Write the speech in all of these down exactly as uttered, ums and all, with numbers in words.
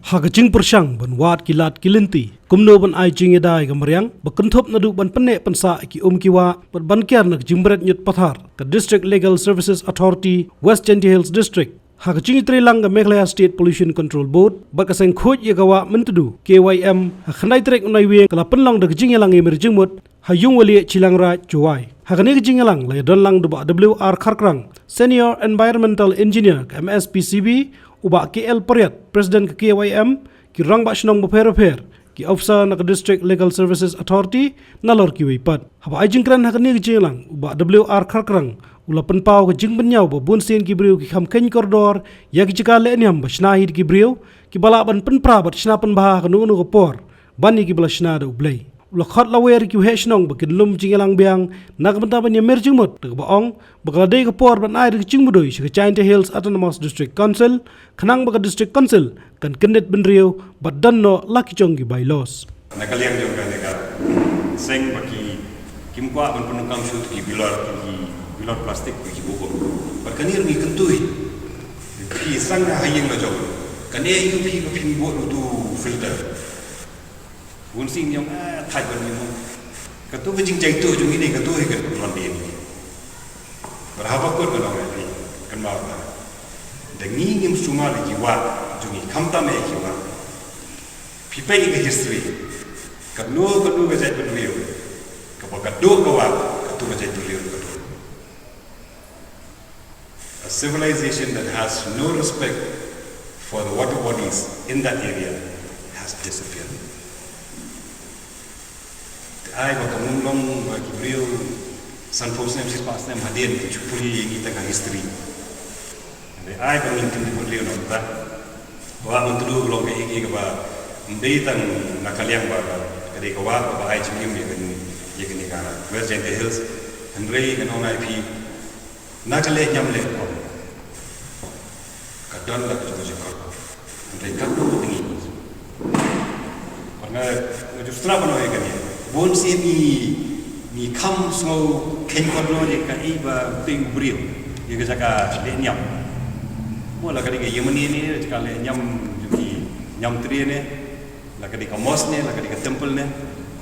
Ha ka jingpyrshang ban wad ki lad ki lynti kumno ban ai jingïada ïa ka mariang ba kynthup naduh ban pynneh pynsah ïa ki um ki wah bad ban kiar na ka jingbret ñiut pathar, ka District Legal Services Authority West Jaintia Hills District ha ka jingïatreilang ka Meghalaya State Pollution Control Board bad ka seng khuid ïa ka wah Myntdu, K Y M, ha ka khyndai tarik u Naiwieng ka la pynlong da ka jingïalang ïamir jingmut ha Yungwalieh, Chilangraj, Jowai. Ha kane ka jingïalang la ïadonlang da u Bah W R Kharkrang, Senior Environmental Engineer ka M S P C B, u Bah K L Pariat, President ka K Y M, ki rangbah shnong bapher bapher, ki officer na ka District Legal Services Authority, nalor kiwei pat. Haba ai jingkren ha kane ka jingïalang, u Bah W R Kharkrang u la pynpaw ka jingpynñiaw ba bunsien ki briew ki kham kheiñ kordor ïa ki jaka lehniam ba shna hi da ki briew kiba lah ban pynpra bad shna pynbha ha kano kano ka por ban ïa kiba la shna da U Blei. U la khot lawei ïa ki heh shnong ba kin lum jingïalang biang na ka bynta ban ïamir jingmut, da kaba ong ba ka la dei ka por ban ai da ka jingmudui sha ka Jaintia Hills Autonomous District Council, khnang ba ka District Council kan kyndit bynriew bad don noh la ki jong ki bylaws. Na ka liang jong kane ka seng ba ki, kim kwah ban pyndonkam shuh ki bilor, ki bilor plastik ki buh. Bad kane ruh ngi kyntu ïa phi, sdang ha ïing la jong, kane ïa phi ba phin buh utu u filter. Bun sien ïa nga thait ban ïa mo. Katu ka jingjaituh jong ngi ne katu hi ka pynlong dien. Bad haba kut ka long ïa phi, kynmaw ba da ngi ngim sumar ïa ki wah jong ngi, khamtam ïa ki wah. Phi peit ïa ka history, kano kano ka jaitbynriew kaba ka duh ka wah, katu ka jaitbynriew ka duh. A civilization that has no respect for the water bodies in that area has disappeared. Te ai ba ka mut long ba ki briew sanphew snem, shispah snem hadien ki shu pule ïa ngi tang ha history. Te ai ba ngin kyndit bynriew na ka bynta. Wah Myntdu ka long kaei kaei kaba ym dei tang na ka liang ba ka dei ka wah kaba ai jingim ïa kane, ïa kane ka West Jaintia Hills. Hynrei ngan ong ïa phi, na ka lehniam lehkor ka don la ka jong ka jingkor. Hynrei katno ka tngi. Bad nga, nga ju sngewthuh ban ong ïa kane, bun sien ngi, ngi kham sngew kheiñ kordor ïa kaei ba tei u briew ïa ka jaka lehniam. Mo la ka dei ka ïingmane ne, jaka lehniam jong ki niamtre ne, la ka dei ka mosque ne, la ka dei ka temple ne.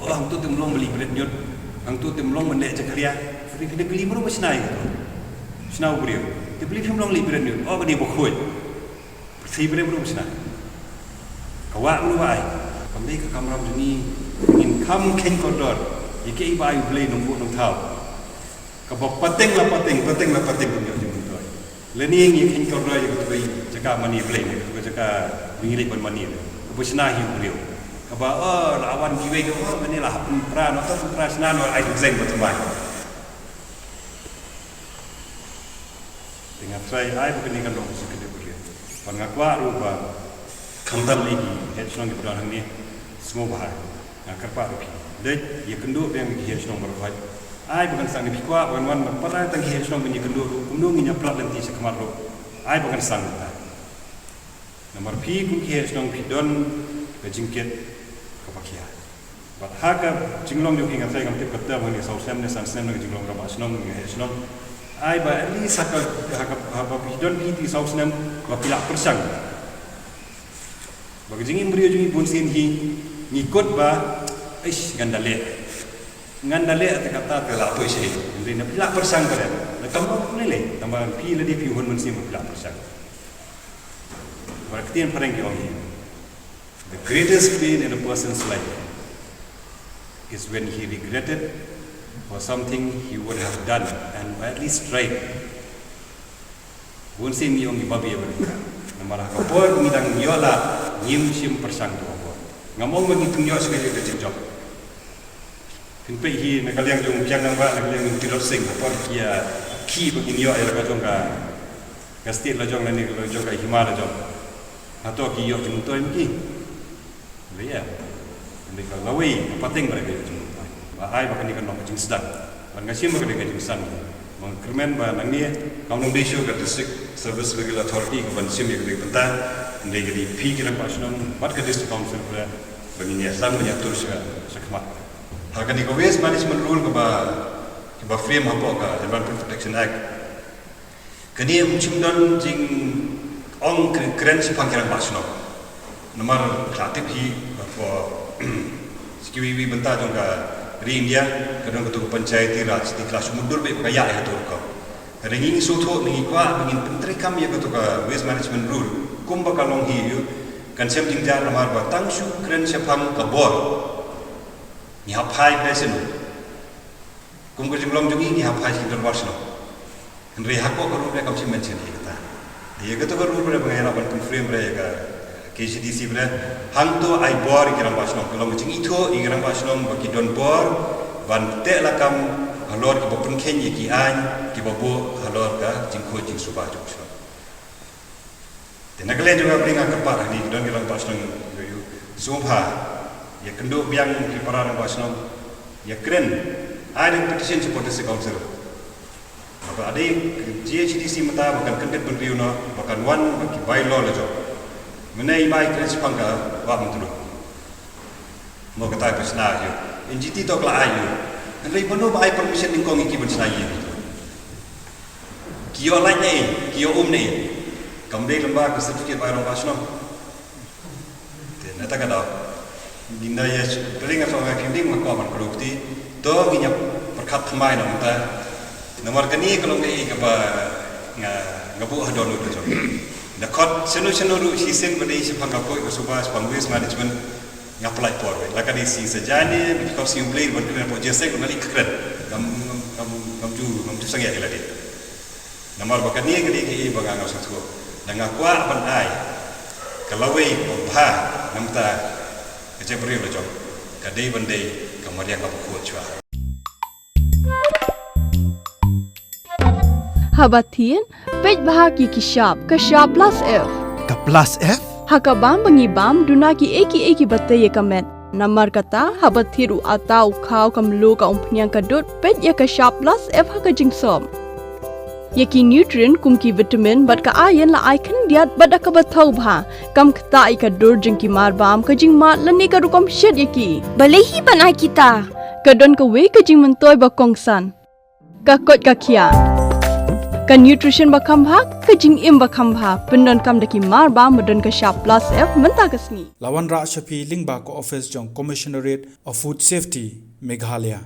Oh, hangto te ym long ba leit bret ñiut, hangto te ym long ban leh jakhlia. Phi da kylli mano ba shna ïa kato? Shna u briew. Te balei phim long leit bret ñiut? Oh, ka dei ba khuid. Pyrthei briew ruh ba shna. Ka wah ruh ba ai. Kam dei ka kamram jong ngi, ngin kham kheiñ kordor ïa kaei ba ai U Blei Nongbuh Nongthaw. Kaba pateng la pateng, pateng la pateng kam ïoh jingmyntoi. Lane ngi kheiñ kordor ïa katu ka jaka mane Blei ne, katu ka jaka ba ngi leit ban mane ne, kaba shna hi u briew. Kaba, oh, la wan kiwei kaba, oh, mane la hap pynpra, nangta pynpra shna noh, ai jingïaseng ba thymmai. Te nga trai ai ba kane kan long ka jingkynduh briew. Bad nga kwah ruh ba khamtam ïa ki heh shnong kiba don hangne, sngewbha, nga kyrpad ruh phi, dei ïakynduh biang ïa ki heh shnong baroh. Ai ba kan sdang, ne phi kwah ba kan wan, bad pat ai tang ki heh shnong ban ïakynduh ruh, kumno ngin ïa pynlait lynti sha khmat ruh, ai ba kan sdang mynta. Namar phi kum ki heh shnong phi don ka jingkit kaba khia. Bad ha ka jinglong jong phi, nga trai ngam tip ka term, hangne saw snem ne san snem na ka jinglong rangbah shnong ne heh shnong. Ai ba at least ha ka, ha ka, haba phi don phi ti saw snem ba phi lah pyrshang. Ba ka jingim briew jong ngi bun sien hi ngi kut ba, ish, ngan da leh. Ngan da leh te kata te la poi shi. Hynrei na phi lah pyrshang ka leh. Na kam leh leh. Tangba phi lade phi hun mynsiem ba phi lah pyrshang. Ba ka ktien phareng ki ong hi, the greatest pain in a person's life is when he regretted for something he would have done and at least tried. Bun sien ngi ong ngi babe ba ngi. Namar ha ka por ngi dang ïoh lad ngim shym pyrshang tu ka por. Ngam ong ba ngi tang ïoh sha ka jingjop. Phin peit hi na ka liang jong u Kiang Nangbah, na ka liang jong u Tirot Sing, ha por ki ïa khih ba kin ïoh ïa la ka jong ka, ka state la jong lane ka la jong ka hima la jong. Hato ki ïoh jingmyntoi ma ki? Hynrei ïa, hynrei ka lawei ka pateng ba dei ka jingmyntoi. Ba ai ba kane kan long ka jingsdang. Bad nga shim ba ka dei ka jingsdang. Ba nga kyrmen ba nangne kam long dei shuh ka District Service Legal Authority ka ban shim ïa kane ka bynta. Hynrei ka dei phi ki rangbah shnong bad ka District Council ba ngin ïa sdang ban ïa tur sha, sha khmat. Ha kane ka Waste Management Rule kaba, kaba frame hapoh ka Environment Protection Act, kane ym shym don jingong kren, kren shaphang ki rangbah shnong. Namar ka tip hi ba ko siki wi wi bynta jong ka ri India ka don ka tu ka panchayati raj ti kla sumuddur be ka ya ya tu ko. Ri ngi so tho ngi kwa ngi pyntrikam ya ka tu ka waste management rule. Kumba ka long hi yu kan sem jingjar namar ba tang shu kren shaphang ka bor. Ngi hap phai bre sinu. Kum ka jinglong jong ngi ngi hap phai shi dorbar shnong. Hynrei ha ko ka ruh bre kam shi mention ïa kata. Ïa kata ka ruh bre ba ngi hap ban confirm bre ïa ka K H A D C bre. Hangto ai bor ïa ki rangbah shnong ka long ka jingithuh ïa ki rangbah shnong ba ki don bor ban teh lakam halor kiba pynkheiñ ïa ki aiñ kiba buh halor ka jingkhuid jingsuba jong shnong. Te na ka liang jong nga phi nga kyrpad hangne ki don ki rangbah shnong ïa u sngewbha ïa kynduh biang ki para rangbah shnong ïa kren ai dang petition shapoh District Council. Ba ka dei G H D C mynta ba kan kyndit bynriew noh ba kan wan ba ki bylaw la jong. Mynne i mai kren shaphang ka Wah Myntdu. Mo kata ka shna ïa. N G T to ka la ai ïa. Hynrei mano ba ai permission nyngkong ïa ki ban shna ïa. Ki ïoh lait ne, ki ïoh um ne. Kam dei lem ba ka certificate ba ai rangbah shnong. Te na ta ka daw. Ginda ïa ring nga song nga ki ding ma ko ban kru kti. To ngi ñiap pyrkhat thymmai na mynta. Namar kane ka long kaei kaba nga nga buh ha dohnud ka jong. Da khot shano shano ruh shisien ba dei shaphang ka koit ka suba shaphang waste management. Nga pynlait por wei la ka dei shisha jani ba ki khot shisien Blei ban kren hapoh J S A nga leit kren. Ngam ngam ngam ngam ju ngam ju sangeh ïa lade. Namar ba kane ka dei kaei ba nga ngam sngewthuh. Da nga kwah ban ai ka lawei ba bha na mynta ka jaitbynriew la jong ka dei ban dei ka mariang kaba khuid shuwa. Haba thied, peit bha ki ki shap, ka shap plus F. Ka plus F? Ha ka bam ba ngi bam, duna ki ei ki ei kiba tei ïa ka met. Namar kata, haba thied u ata, u khaw, ka mluh, ka umphniang, ka dud, peit ïa ka shap plus F ha ka jingsop. Ïa ki nutrient kum ki vitamin bad ka iron la ai khyndiat bad da kaba thaw bha. Kam ktah ïa ka dur jong ki mar bam, ka jingmad lane ka rukom shet ïa ki. Balei hi ban ai kita? Ka don kawei ka jingmyntoi ba kongsan. Ka koit ka khiah. Ka nutrition ba kham bha, ka jingim ba kham bha. Pyndonkam da ki mar bam ba don ka shap plus F mynta ka sngi. La wanrah sha phi lyngba ka office jong Commissionerate of Food Safety, Meghalaya.